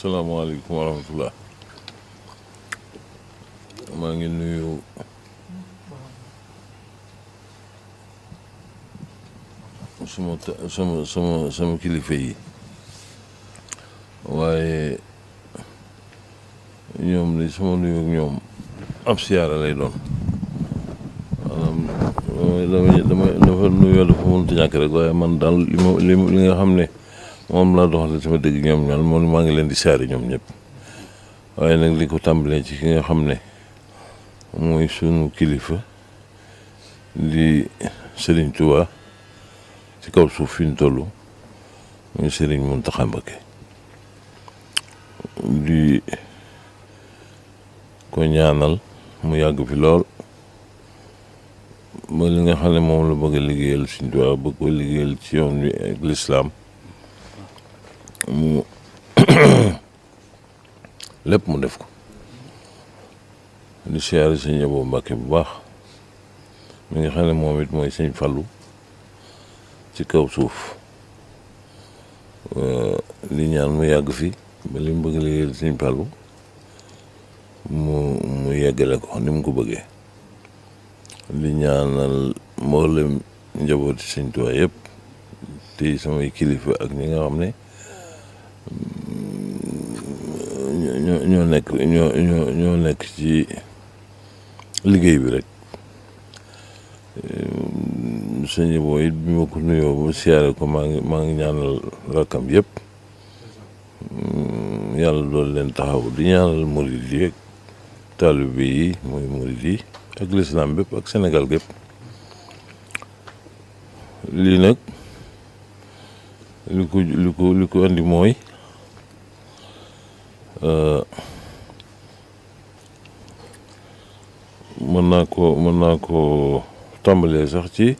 salaamaaleykum wa rahmatullah. maa ngi nuyu sama kilifa yi waaye ñoom li sama nuyu ak ñoom ab siyaara lay doon maanaam dafa nuyoo dafa mënut a ñàkk rek waaye man daal li nga xam ne moom laa doxale sama dëgg ñoom ñoom moom maa ngi leen di siyaare ñoom ñëpp waaye nag li ko tàmbalee ci ki nga xam ne mooy sunu kilifa di Serigne Touba ci kaw suuf fi ñu toll muy Serigne Mountakha Mbacké di ko ñaanal mu yàgg fi lool ba li nga xam ne moom la bëgg a liggéeyal Serigne Touba bëgg ko liggéeyal ci yoon wi ak lislaam mu lépp mu def ko di siyaare sëñ Abo Mbàkke bu baax mi nga xam ne moom it mooy sëñ Fallu ci kaw suuf li ñaan mu yàgg fi ba li mu bëgg liggéeyal sëñ Fallu mu yeggale ko ni mu ko bëggee li ñaanal mboolem njabooti sëñ Tuubaa yëpp te samay kilifa ak ñi nga xam ne ñoo nekk ci liggéey bi rek sëñ boo it bi ma ko nuyoo ba siyaare ko maa ngi ñaanal rakkam yëpp yàlla doon leen taxaw di ñaanal murid yi ak taalibe yi mooy murid yi ak lislaam bépp ak Sénégal gépp lii nag li ko andi mooy mën naa ko tàmbalee sax ci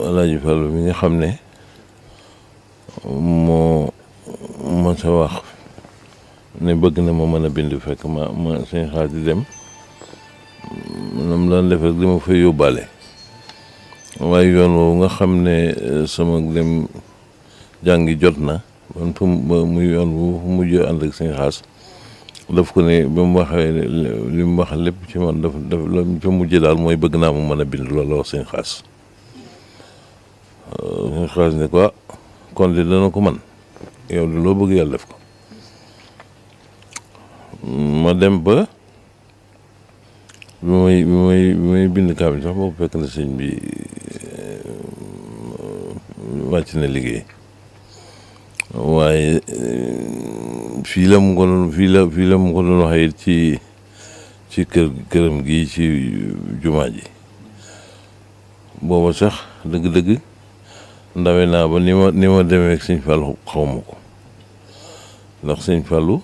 Alaaji Fallu mi nga xam ne moo sa wax ne bëgg na ma mën a bind fekk ma sëñ xaar di dem nam daan def rek dama fay yóbbaale waaye yoon woowu nga xam ne sama dem jàngi jot na man muy yoon bu mujj ànd ak sëñ xaas daf ko ne ba mu waxee li mu wax lépp ci man daf la fa mujj daal mooy bëgg naa mu mën a bind loolu la wax sëñ xaas ne quoi kon de dana ko man yow de loo bëgg yàlla def ko ma dem ba bi may bind kaamil sax boobu fekk na sëñ bi wàcc na liggéey waaye fii la mu ko doon waxee ci këram gi ci jumaa ji booba sax dëgg-dëgg ndawe naa ba ni ma demee ak sëñ Fallu xaw ma ko ndax sëñ Fallu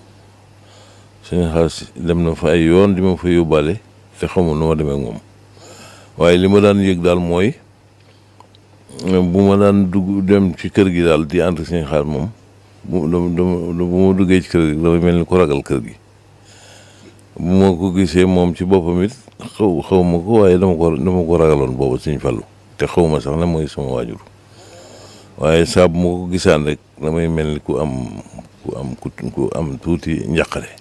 sëñ xaas dem na fa ay yoon di ma fa yóbbaale te xamul nu ma demee ak moom waaye li ma daan yëg daal mooy bu ma daan dugg dem ci kër gi daal di ànd sëñ xaas moom bu ma duggee ci kër gi damay mel ni ko ragal kër gi bu ma ko gisee moom ci boppam it xaw ma ko waaye dama ko ragaloon boobu sëñ Fallu te xaw ma sax ne mooy sama waajur waaye saa bu ma ko gisaan rek damay mel ni ku am tuuti njàqare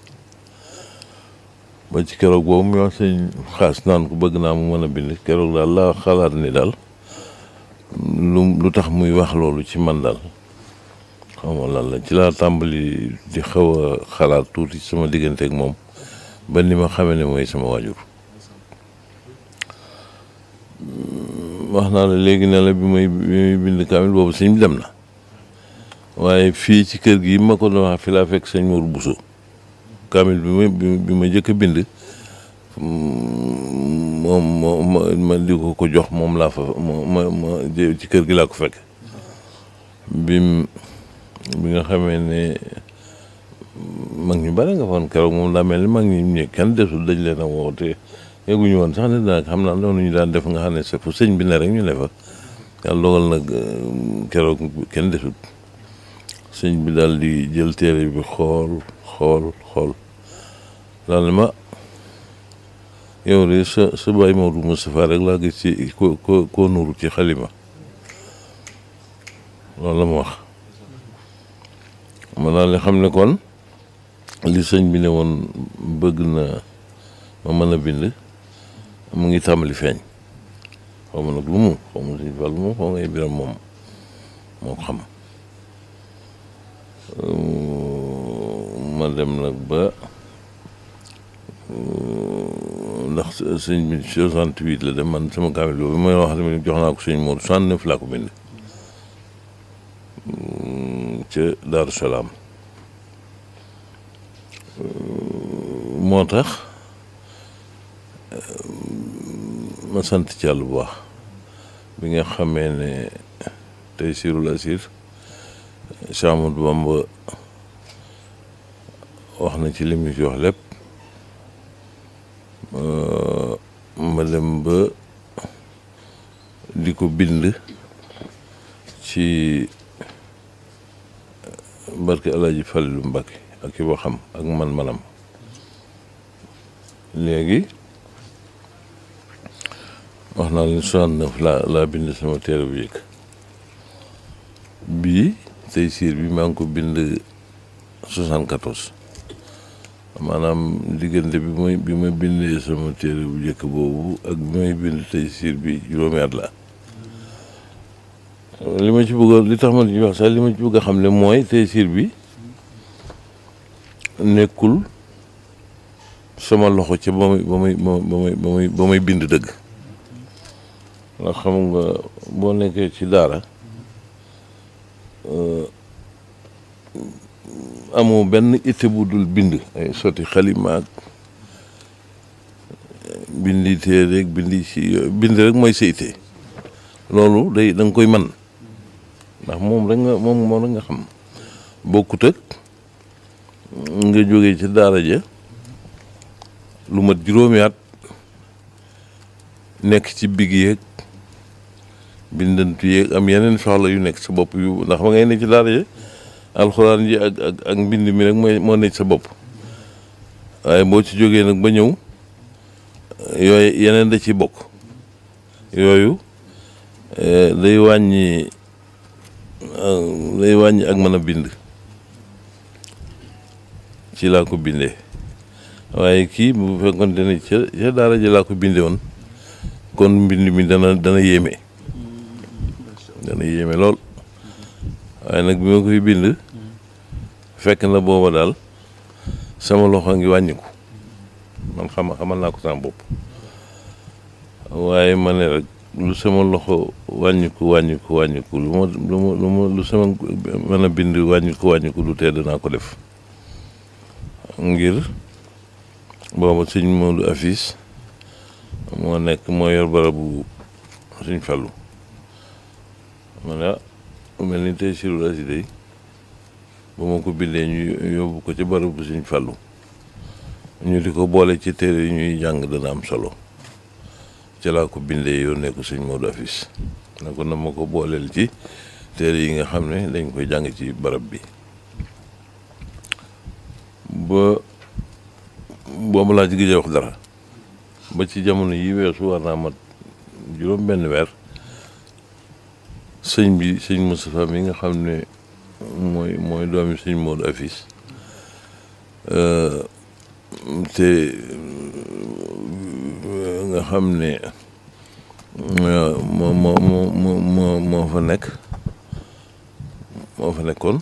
ba ci keroog boobu mu wax sëñ xaas naan ko bëgg naa mu mën a bind keroog daal laa xalaat ni daal lu tax muy wax loolu ci man daal xaw ma lan la ci laa tàmbali di xaw a xalaat tuuti sama diggante ak moom ba ni ma xamee ne mooy sama waajur wax naa la léegi ne la bi may bind kaamil boobu sëñ bi dem na waaye fii ci kër gi ma ko doon wax fi laa fekk sëñ Mour Bousso kaamil bi ma njëkk a bind moom ma di ko jox moom laa fa ma ci kër gi laa ko fekk bi nga xamee ne mag ñu bare nga foon keroog moom daa mel ni mag ñi kenn desul dañ leen a woote yegguñu woon sax ne daal xam naa noonu ñu daan def nga xam ne c'est fu sëñ bi ne rek ñu ne fa yàlla dogal nag keroog kenn desul sëñ bi daal di jël téere bi xool daal ma yow de sa baay Maodo Moustapha rek laa gis ci ko nuru ci xalima loolu la ma wax ma daal di xam ne kon li sëñ bi ne woon bëgg na ma mën a bind mu ngi tàmbali feeñ. xaw ma nag lu mu xaw ma sëñ Fallu moom xaw ngay biram moom moo ko xam. ma dem nag ba ndax sëñ bi 68 la dem man sama kaamil boobu mooy wax ne jox naa ko sëñ Moodu 69 laa ko bind ca Daaru Salaam. moo tax ma sant ci Yàlla bu baax bi nga xamee ne Taysirul Asir Cheikh Ahmadou Bamba wax na ci li mu ci wax lépp ma dem ba di ko bind ci barke Alaaji Falilu Mbàkke ak ki waxam ak man-manam. léegi wax naa leen 69 laa bind sama téere bu yëkk bii Taysiir bi maa ngi ko bind 74 maanaam diggante bi ma bindee sama téere bu njëkk boobu ak bi may bind Taysiir bi juróomi at la. li ma ci bëgg li tax ma ci wax sax li ma ci bëgg a xam ne mooy Taysiir bi nekkul sama loxo ca ba may bind dëgg ndax xam nga boo nekkee ci daara amoo benn itte bu dul bind ay sotti xalimaak bindi téere rek bind rek mooy sa itte loolu da nga koy man ndax moom rek nga xam bokkut ak nga jógee ci daara ja lu mat juróomi at nekk ci big yeeg bindantu yeeg am yeneen soxla yu nekk sa bopp yu ndax ma ngay ne ci daara ja alxuraan ji ak mbind mi rek moo nekk sa bopp waaye boo ci jógee nag ba ñëw yooyu yeneen da ci bokk yooyu day wàññi ak mën a bind ci laa ko bindee waaye kii bu fekkonte ne ca daara ji laa ko bindee woon kon mbind mi dana yéeme lool waaye nag bi ma koy bind fekk na booba daal sama loxo ngi wàññiku man xamal naa ko sama bopp waaye ma ne rek lu sama loxo wàññiku lu sama mën a bind wàññiku lu tee danaa ko def ngir booba sëñ Moodu Afis moo yor barabu sëñ Fallu ma ne mel ni Taysirul Asir day ba ma ko bindee ñu yóbbu ko ci barabu sëñ Fallu ñu di ko boole ci téere yi ñuy jàng dana am solo ci laa ko bindee yónnee ko sëñ Moodu Afis na ko na ma ko booleel ci téere yi nga xam ne dañ koy jàng ci barab bi ba boobu laa ci gëj a wax dara ba ci jamono yi weesu war naa mat juróom benn weer sëñ Moustapha mi nga xam ne mooy doomi sëñ Moodu Afis te nga xam ne moo fa nekkoon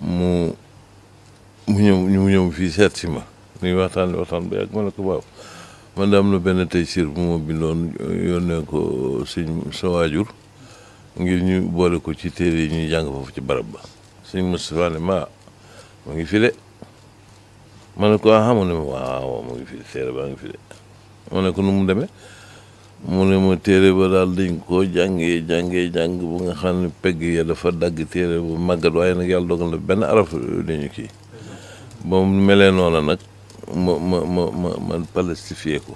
mu ñëw fii seet si ma nuy waxtaan ba yàgg ma ne ko waaw man da am na benn Taysiir bu ma bindoon yónnee ko sa waajur ngir ñu boole ko ci téere yi ñuy jàng foofu ci barab ba sëñ Moustapha ne ma ngi fi de ma ne ko mu ne ma waaw mu ngi fi téere baa ngi fi de ma ne ko nu mu demee mu ne ma téere ba daal dañ koo jàng bu nga xam ne pegg ya dafa dagg téere bu màggat waaye nag yàlla dogal na benn araf dañu kii ba mu melee noona nag ma plastifié ko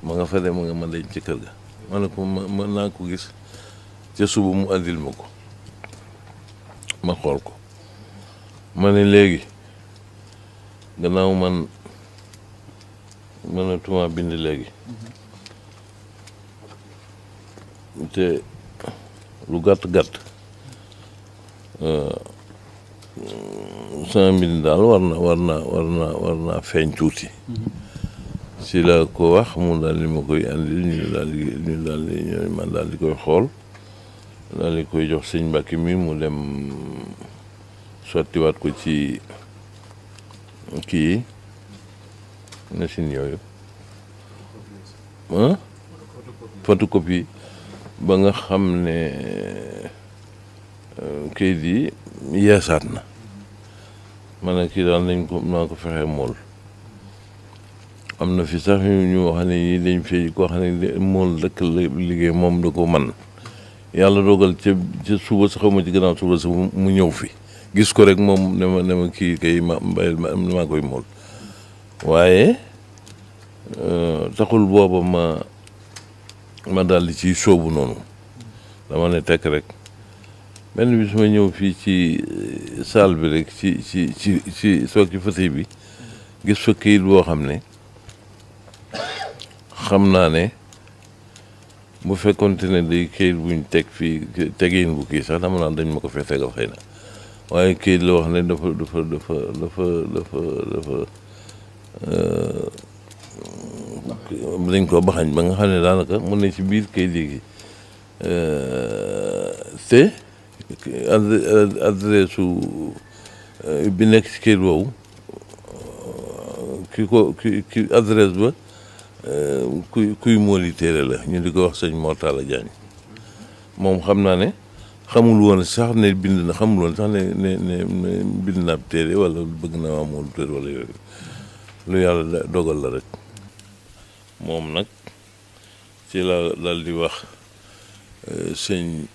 ma nga fa dem ma nga ma denc ci kër ga ma ne ko ma naa ko gis ca suba mu andil ma ko ma xool ko ma ne léegi gannaaw man mënatuma bind léegi te lu gàtt sama mbind daal war naa feeñ tuuti. si la ko wax mu daal di ma koy andi man daal di koy xool daal di koy jox sëñ Mbàkke mi mu dem sottiwaat ko ci kii machine yooyu photocopie ba nga xam ne kayit yi yeesaat na ma ne kii daal naa ko fexe mool. am na fi sax ñu wax ne yi dañ fi koo xam ne mool dëkk la liggéey moom da ko man yàlla dogal ca suba sa xaw ma ci gannaaw suba sa mu ñëw fi gis ko rek moom ne ma kii kay maa koy mool waaye taxul booba ma daal di ciy sóobu noonu dama ne tekk rek benn bis ma ñëw fii ci salle bi rek ci soog ci fauteuil bi gis fa kayit boo xam ne xam naa ne bu fekkonte ne day kayit buñ teg fii tegin bu kii sax dama naan dañ ma ko fee tegal xëy na waaye kayit la wax ne dañ ko baxañ ba nga xam ne daanaka mun ne ci biir kayit yi te adresse su bi nekk ci kayit boobu ki adresse ba kuy mooli téere la ñu di ko wax sëñ Mor Talla Diagne moom xam naa ne xamul woon sax ne bind na ab téere wala bëgg na waa moolu téere wala yooyu lu yàlla dogal la rek moom nag ci la dal di wax sëñ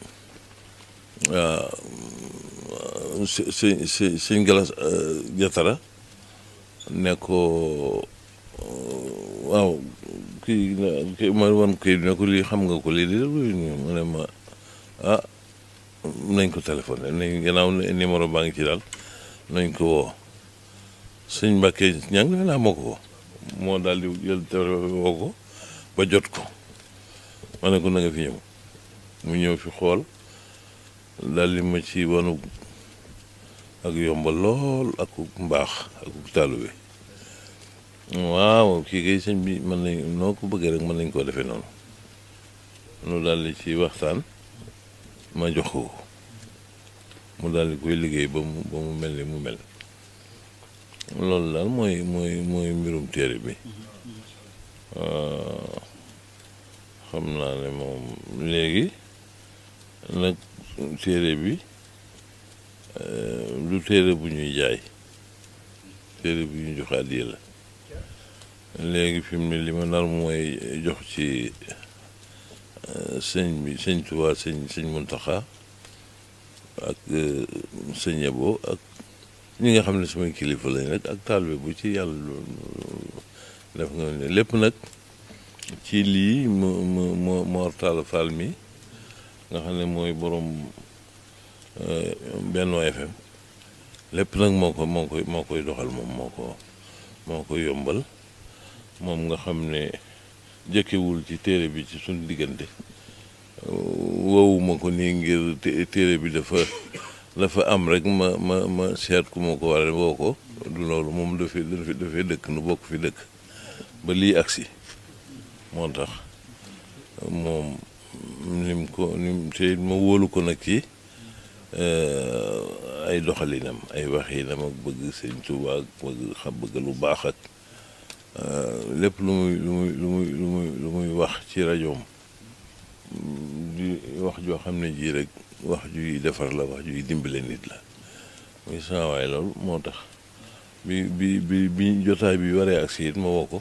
Galas Jatara ne ko waaw kii ma wan kii ne ko lii xam nga ko lii di mu ne ma nañ ko téléphoné nañ gannaaw numéro baa ngi ci daal nañ ko woo sëñ Mbàkke ñang defe naa moo ko woo moo daal di jël téléphone woo ko ba jot ko ma ne ko na nga fi ñëw mu ñëw fi xool daal di ma ci wanu ak yombal lool ak mbaax ak taalu bi waaw kii kay sëñ bi mën nañ noo ko bëggee rek mën nañ koo defee noonu nu daal di ci waxtaan ma jox ko mu daal di koy liggéey ba mu mel ni mu mel loolu daal mooy mbirum téere bi xam naa ne moom léegi nag téere bi du téere bu ñuy jaay téere bu ñuy jox àddiya la léegi fi mu ne li ma nar mooy jox ci sëñ Tuubaa sëñ Muntaxa ak sëñ Abo ak ñi nga xam ne samay kilifa lañ rek ak taalibe bu ci yàlla def nga ne lépp nag ci lii Mor Talla Fall mi nga xam ne mooy borom Benno FM lépp nag moo koy doxal moom moo koy yombal moom nga xam ne jëkkewul ci téere bi ci suñu diggante woowuma ko nii ngir téere bi dafa am rek ma seet ku ma ko war a woo ko du loolu moom dafay dëkk nu bokk fi dëkk ba lii agsi moo tax moom nim te ma wóolu ko nag ci ay doxalinam ay waxinam ak bëgg Sëñ Tuubaa ak bëgg lu baax ak lépp lu muy wax ci rajoom di wax joo xam ne ji rek wax juy defar la wax juy dimbale nit la muy saawaay loolu moo tax bi jotaay bi waree ak si it ma woo ko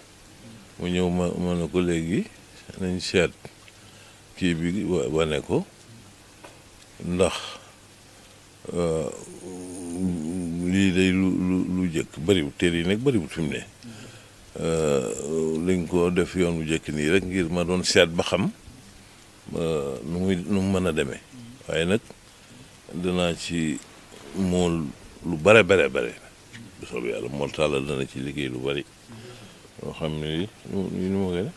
mu ñëw ma ne ko léegi nañ seet kii bi wane ko ndax lii day lu jëkk bëriwut téere yi nag bëriwut fi mu ne liñ ko def yoon bu jëkk nii rek ngir ma doon seet ba xam nu mu mën a demee waaye nag danaa ci mool lu bare bu soobee yàlla Mor Talla dana ci liggéey lu bari loo xam ne ni ma koy def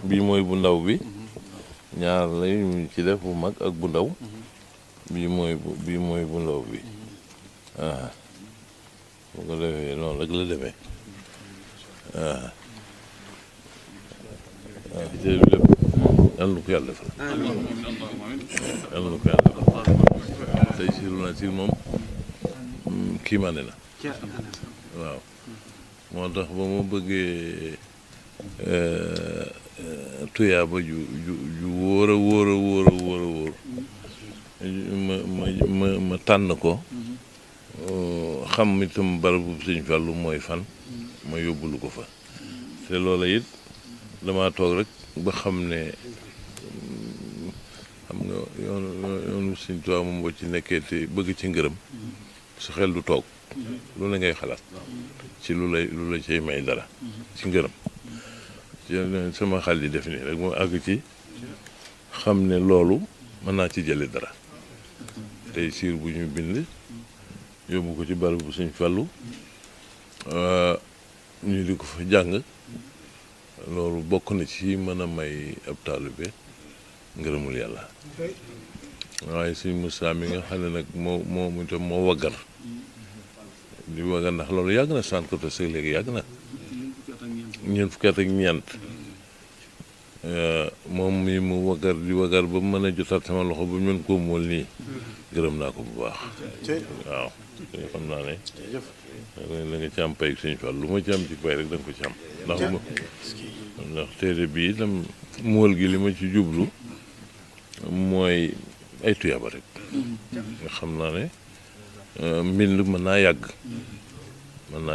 bii mooy bu ndaw bi ñaar lay ñu ci def bu mag ak bu ndaw bii mooy bu ndaw bi bu ko defee noonu rek la demee téere bi lépp yàlla na ko yàlla defal yàlla na ko yàlla defal tey siiru na siir moom kiimaane na waaw moo tax ba ma bëggee tuyaaba ju wóor a wóor a wóor a wóor a wóor ma tànn ko xam itam barabu Sëñ Fallu mooy fan ma yóbbulu ko fa te loola it dama toog rek ba xam ne xam nga yoonu Sëñ Tuubaa moom boo ci nekkee te bëgg ci ngërëm su xel du toog lu la ngay xalaat ci lu la cay may dara ci ngërëm sama xel yi def nii rek moo àgg ci xam ne loolu mën naa ci jële dara tey siir bu ñu bind yóbbu ko ci barabu bu Sëñ Fallu ñu di ko fa jàng loolu bokk na ci mën a may ab taalibe ngërëmul yàlla waaye Sëñ Musaa mi nga xam ne nag moo itam moo waggar di waggar ndax loolu yàgg na sant ko te sëg léegi yàgg na ñeent fukki at ak ñeent moom mi mu waggar di waggar ba mën a jotaat sama loxo ba mën koo mool nii gërëm naa ko bu baax waaw xam naa ne la nga ci am pay Sëñ Fall lu ma ci am ci pay rek da nga ko ci am ndax téere bi itam mool gi li ma ci jublu mooy ay tuyaaba rek nga xam naa ne mbind mën naa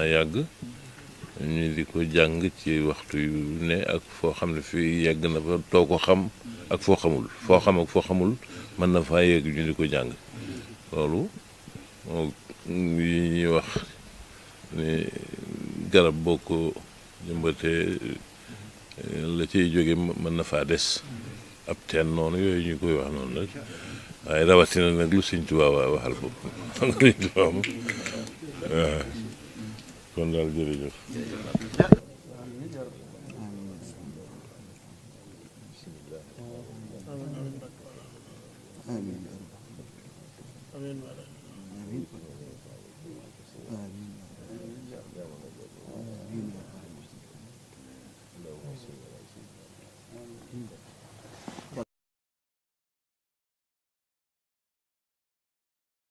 yàgg ñu di ko jàng ci waxtu yu ne ak foo xam ne fii yegg na fa too ko xam ak foo xamul ak foo xamul mën na faa yegg ñu di ko jàng loolu yi ñuy wax ni garab boo ko jëmbatee la ciy jóge mën na faa des ab teen noonu yooyu ñu koy wax noonu rek waaye rawatina nag lu Sëñ Tuubaa waxal bopp xam nga Sëñ Tuubaa moom waaw kon daal jërëjëf amiin